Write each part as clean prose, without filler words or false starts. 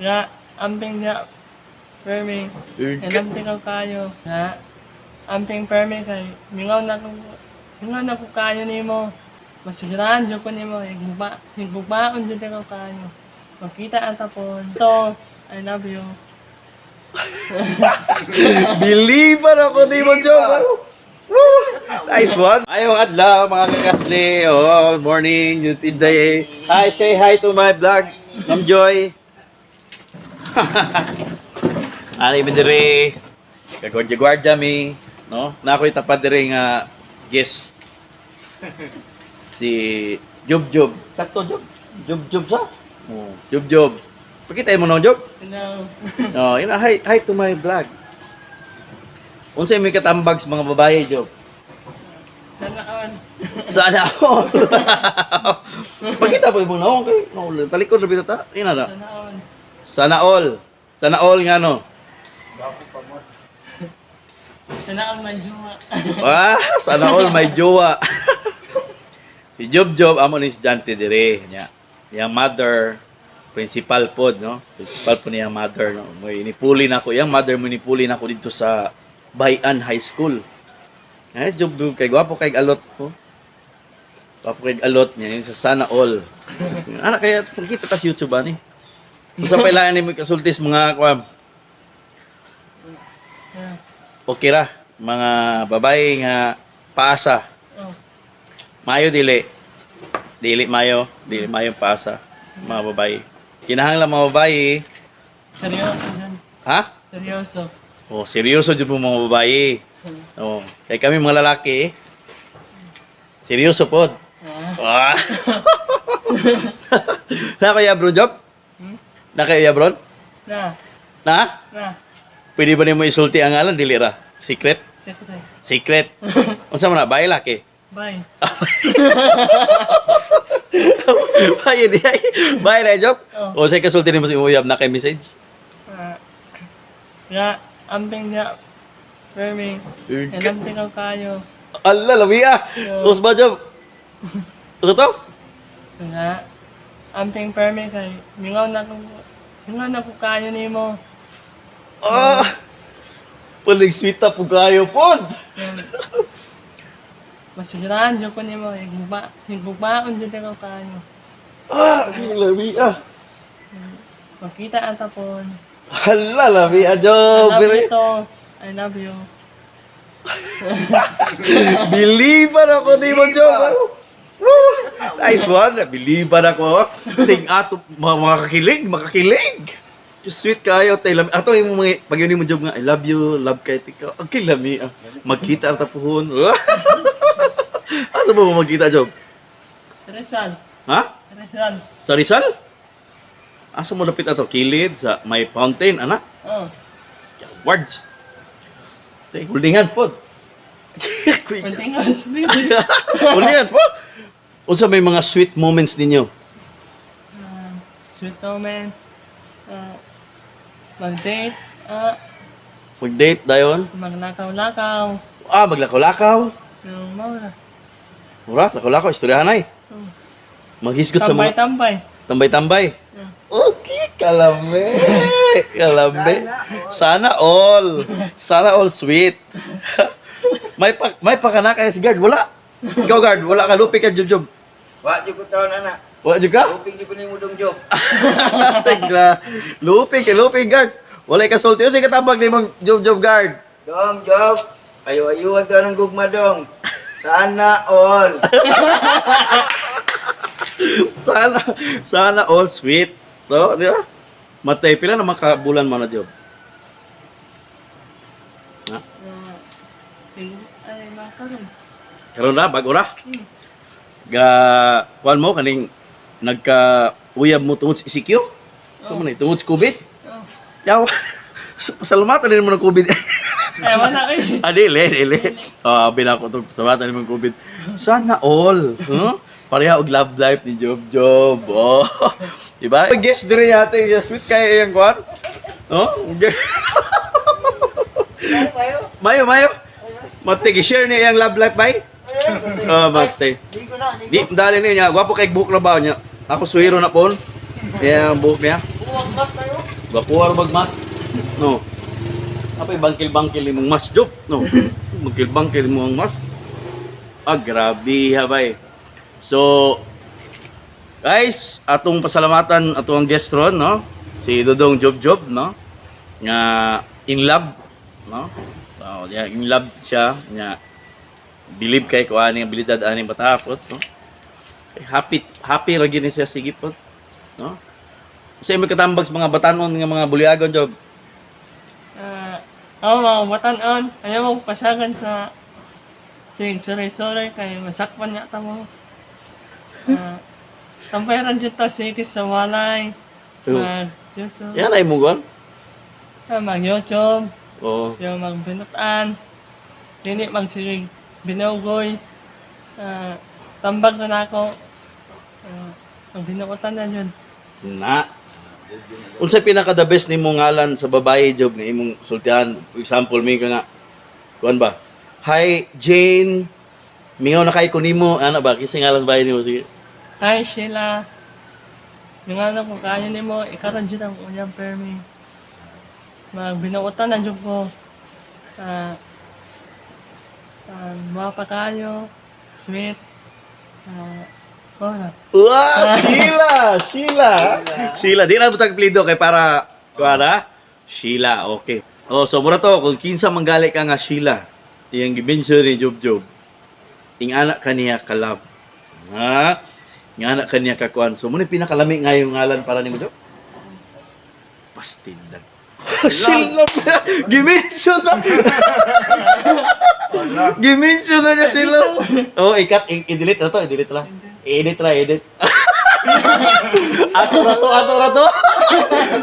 Nga, amping niya, permi. Hinanti ko kayo. Nga, amping permi kay, mingaw na ko kayo nimo. Masiraan jud ko nimo, higugmaon jud ko kayo. Magkita ang tapon. To, I love you. Believer ako di mo, Job. Woo! Nice one. Ayong adlaw, mga kakasli. Oh, morning, today. Hi, say hi to my vlog. Ma'am Joy. Ani mi dire. Kagwardya-gwardya mi, no? Na ako'y tapad dire nga guest. Si Job Job. Sakto Job. Job Job sa? Oh, Job Job. Pakita mo no, Job. Hello. Oh, yun, hi, hi to my vlog. Unsay may katambag sa mga babae, Job? Sana all. Sana all. Pakita po mo na okay. No, talikod ra bitaw ta. Ina na. Sana all. Sana all. Sana all nga no. Sana all may jowa. Ah, sana all may jowa. Si Job Job amo ni estudyante dire nya. Iyang mother principal pod, no. Principal po niyang mother, no. Mo inipuli na ako, iyang mother mo inipuli na ako dito sa Bayan High School. Eh, Job Job kay gwapo kay alot po. Gwapo kay alot niya yun sa sana all. Ana kaya kung kita ta sa YouTube ani. Unsa pa ilaan nimo kasultis mga kuan? Yeah. Okay ra mga babae nga paasa. Oh. Mayo dili. Dili mayo, dili mayo paasa mga babae. Kinahanglan mga babae, Seryoso dyan. ha? Seryoso. Oh, seryoso jud mo mga babae. Oh, kay kami mga lalaki, seryoso pod. Ah. Ah. Na kaya bro job? Hmm? Na kaya bro? Na. Na? Na. Pwede ba nimo isulti ang ngalan dili ra? Secret? Secret. Secret. Unsa man na bae laki? Bye. Bae di ay. Bae na job. Oh. O say kasulti nimo sa imong uyab na kay message. Ah. Nga, amping niya, permi. Hinanti ko kayo. Allah, labi ah. Oh. Us ba job? Usa to? Nga, amping permi kay, mingaw na ko kayo nimo. Ah. Palig sweet po kayo pod. Yan. Masiraan jud ko nimo, higugmaon jud ko kayo. Ah, labi ah. Magkita ang tapon. Hala, labi ah, I job. love you to. I love you. Believer ako di mo, job. Woo! Nice one. Believer ako. Ting ato mga makakilig, makakilig. Sweet kayo tay lami. Ato yung mga pag yun mo job nga I love you, love kay tika. Okay lami ah. Magkita ang tapuhon. Asa mo magkita, job? Rizal. Ha? Rizal. Sa Rizal? Asa mo lapit ato? Kilid sa may fountain, ana? Oh. Words. Tay, holding hands pod. Kunting house. Holding hands pod. Unsa may mga sweet moments ninyo? Ah, sweet moment. Ah, mag-date. Ah, Mag-date dayon? maglakaw-lakaw. Ah, maglakaw-lakaw. Yung maura. Mura, lakaw-lakaw, istoryahan ay. Oh. Maghisgot sa mga Tambay-tambay. tambay-tambay. Yeah. Okay, kalame. Kalame. Sana all. Sana all sweet. May pakana kay si guard wala. Ikaw guard, wala ka lupi ka jub-jub. Wa jud ko taon ana. Wala jud ka? Lupig jud ko nimo dong job. Tigla. Lupi kay lupi guard. Wala ka sulti. Unsay katabag nimong jub-jub guard? Dong job. Ayo-ayuan ta ng gugma dong. Sana all. Sana sana all sweet. No, di ba? Matay pila na makabulan man na job. Ha? Ah, ay, makaroon. Karon na bago ra. Ga kuan mo kaning nagka uyab mo tungod sa ECQ? Ito Oh. man eh, tungod sa COVID. Oh. Yaw. Pasalamatan din mo ng COVID. Eh, wala eh. Ah, dili, dili. Ah, binako to pasalamatan din mo ng COVID. Sana all. Huh? Pareha og love life ni Job Job. Oh. Diba? Guess dire yate, sweet kay iyang kuan. No? Mayo, mayo. Mate, gi-share niya iyang love life bay. Oh, mate. Di ko na, Di, dali niya. Gwapo kay buhok na ba niya. Ako suhiro na pon. Iya, ang buhok niya. Buwag mas kayo. Gwapo ra bag mas. No. Apay bangkil-bangkil imong mas, Job. No. Bangkil-bangkil mo ang mas. Ah, grabe ha bay. So, guys, atong pasalamatan atong guest ron, no? Si Dodong Job Job, no? Nga in love, no? Oh, yeah, in love siya, nga believe kay ko ani ang abilidad ani patapot, no? Happy happy ra gyud ni siya sige po, no? Sa imo katambag sa mga batanon nga mga buliagon, Job. Ah, ako mga batanon, ayaw mo pasagan sa sige, sorry, sorry, kay masakpan niya ta mo. Ah, tampay ran dyan ta, sige sa walay. Mag YouTube. Yan ay mo gol. Ah, mag YouTube, Oo. yung mag binutan. Dili mag sige binugoy. Ah, tambag na nako. Ah, ang binukutan na yun. Na. Unsay pinaka the best nimo ngalan sa babae, Job, nga imong sultihan? For example, may ka nga kuan ba? Hi Jane. Mingaw na kay ko nimo, ana ba? Kinsa ngalan sa babae nimo sige. Hi Sheila. Yung ano kung kaya nimo, ikaron jud ang uyab permi. Magbinuotan na jud ko. Ah, mga pa kayo, sweet. Ah, ora. Wah, Sheila, Sheila. Sheila, di na butag plido kay para kuan ha? Sheila, okay. Oh, so mura to kung kinsa manggali ka nga Sheila, iyang gimension ni Job Job. Ingana kaniya kalab. Ha? Ingana kaniya kakuan. So muna pinakalami nga yung ngalan para nimo Job. Pastil lang. Sheila, gimension na. Gimension na niya sila. Oh, ikat, i-delete na to, i-delete na. I-edit na, edit. Ato na to, ato na to.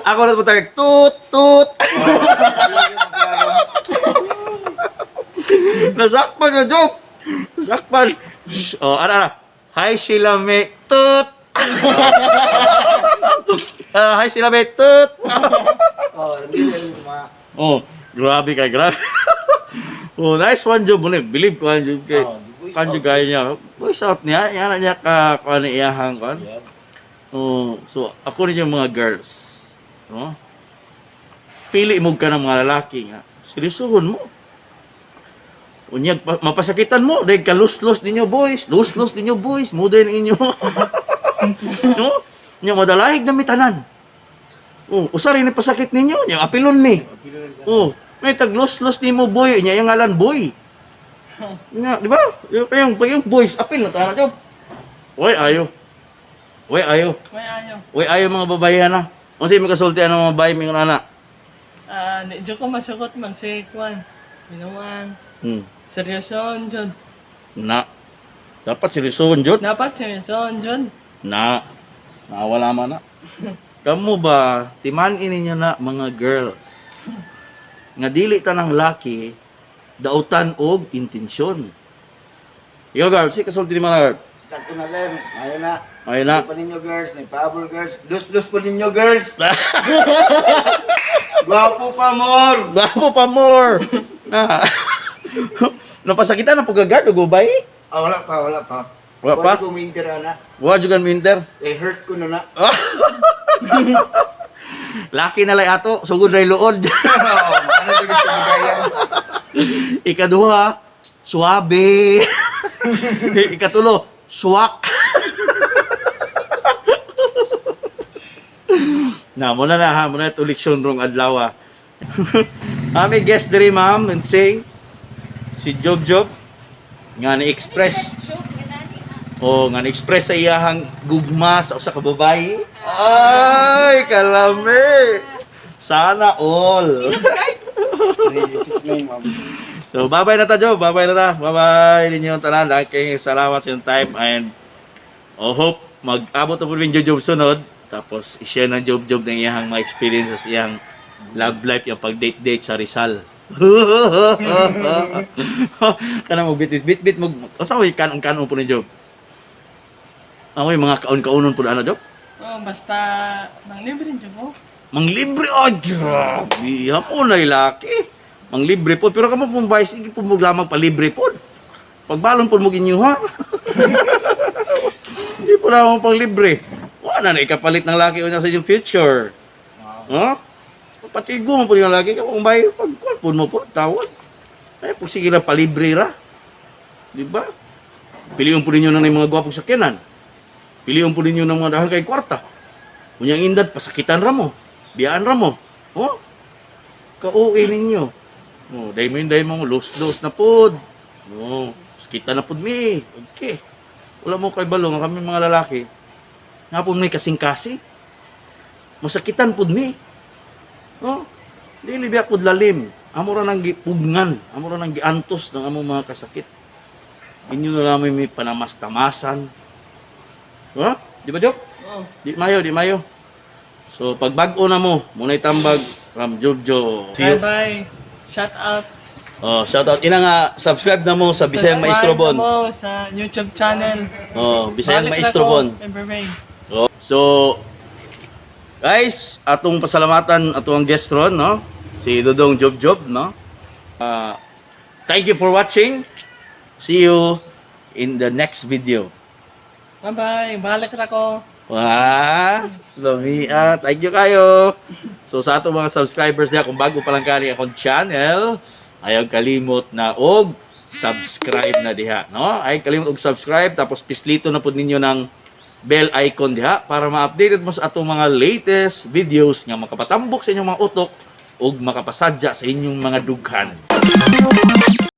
Ako na to tag tut tut. Nasakpan na joke. Nasakpan. Shh, oh, ara ara. Hi Sheila May tut. Ah, hi Sheila May tut. Oh, hindi rin ma. Oh, grabe ka, grabe. Oh, nice one, Job. Muna, believe ko ang Job kay. Oh, voice Kanyo out. gaya niya. Voice out niya, yan niya ka kuan iyahang kuan. Yeah. Oh, so ako rin yung mga girls, no? Pili mo ka ng mga lalaki nga. Seryosohon mo. Unyag mapasakitan mo dahil kaluslos ninyo boys, luslos ninyo boys, muday ninyo. No? Nya madalahig na mitanan. Oh, usa rin ni pasakit ninyo, nya apilon ni. Oh, may taglos-los nimo boy, nya yung ngalan boy. Nya, di ba? Yung kayong yung boys apil na tara job. Oy, ayo. Oy, ayo. May ayaw. Uy, ayaw mga babae na. Unsa imong kasulti ang mga babae mingon ana? Ah, di jud ko masugot mag sige kwan. Binuang. Seryoson jud. Na. Dapat seryosohon jud. Dapat seryoson jud. Na. Nawala man na. Kamo ba timan-in ninyo na mga girls. Nga dili ta ng laki dautan og intensyon. Ikaw girl, si kasulti ni mga girl. Start ko na lang. Ayun na. Ayun na. Ayun pa ninyo girls, nagpahabol girls. Dus-dus pa ninyo girls. Gwapo pa more. Gwapo pa more. Na. Napasakitan na pagkagard og ubay. Ah, wala pa, wala pa. Wala pa? Wala ko minter ana. Wa jugan minter. Eh, hurt ko na na. Laki na lay ato, sugod ray luod. Oo, ano ito gusto mo gaya? Ikaduha, suabe. Ikatulo, suwak. Na, muna na ha, muna ito leksyon rong adlaw ah. Ami guest diri ma'am and sing si Job Job nga ni express o nga ni express sa iyahang gugma sa usa ka babae. Ay, kalami. Sana all. 369, ma'am. So, bye-bye na ta, Job. Bye-bye na ta. Bye-bye ninyo tanan. Lahat kayo salamat sa inyong time and oh, hope mag-abot na po rin Job Job sunod. Tapos, i-share ng Job Job ng iyang mga experiences, iyang love life, yung pag-date-date sa Rizal. Kanang mo bit bit bit mo. Asa ko kanon-kanon po ni Job? Amoy mga kaon-kaonon po na ano, Job? Oh, basta manglibre jud ko. Manglibre, ay, grabe. Hapon ay laki. Manglibre po. Pero kamo pong vice, hindi po mo lamang palibre po. Pagbalon po mo ginyo, ha? Hindi po lamang pang libre. Wala na ikapalit ng laki unya sa inyong future. Wow. Huh? Patigo man po yung lagi ka kung bay pag kuwan po mo po tawad. Ay pag sige ra palibre ra. Di ba? Piliun po ninyo na ng mga gwapong sakyanan. Piliun po ninyo ng mga dahil kay kwarta. Unyang indad, pasakitan ra mo. Biyaan ra mo. Oh? Kauwi ninyo. Oh, dahil mo yun, dahil mo, los-los na pod. Oh, sakitan na pod mi. Okay. Wala mo kay balong kami mga lalaki. Nga po may kasing-kasi. Masakitan pod mi. Oh, dili biya pod lalim. Amo ra nang gipugngan, amo ra nang giantos ng among mga kasakit. Inyo na namin may panamas-tamasan. Ha? Di ba, Jok? Oh. Di mayo, di mayo. So, pag bag-o na mo, muna'y tambag from Jobjo. See you. Bye bye. Shout out. Oh, shout out. Ina nga, subscribe na mo sa Bisayang Maestro Subscribe Bon. na mo sa YouTube channel. Oh, Bisayang Balik na Maestro ko, Bon. Evergreen. So, guys, atong pasalamatan atong guest ron, no? Si Dodong Job Job, no? Ah, thank you for watching. See you in the next video. Bye bye. Balik na ko. Wow, Lamia. Thank you kayo. So sa atong mga subscribers niya, kung bago pa lang kani akong channel, ayaw kalimot na og subscribe na diha, no? Ay kalimot og subscribe, tapos pislito na pud ninyo ng bell icon diha para ma-updated mo sa atong mga latest videos nga makapatambok sa inyong mga utok ug makapasadya sa inyong mga dughan.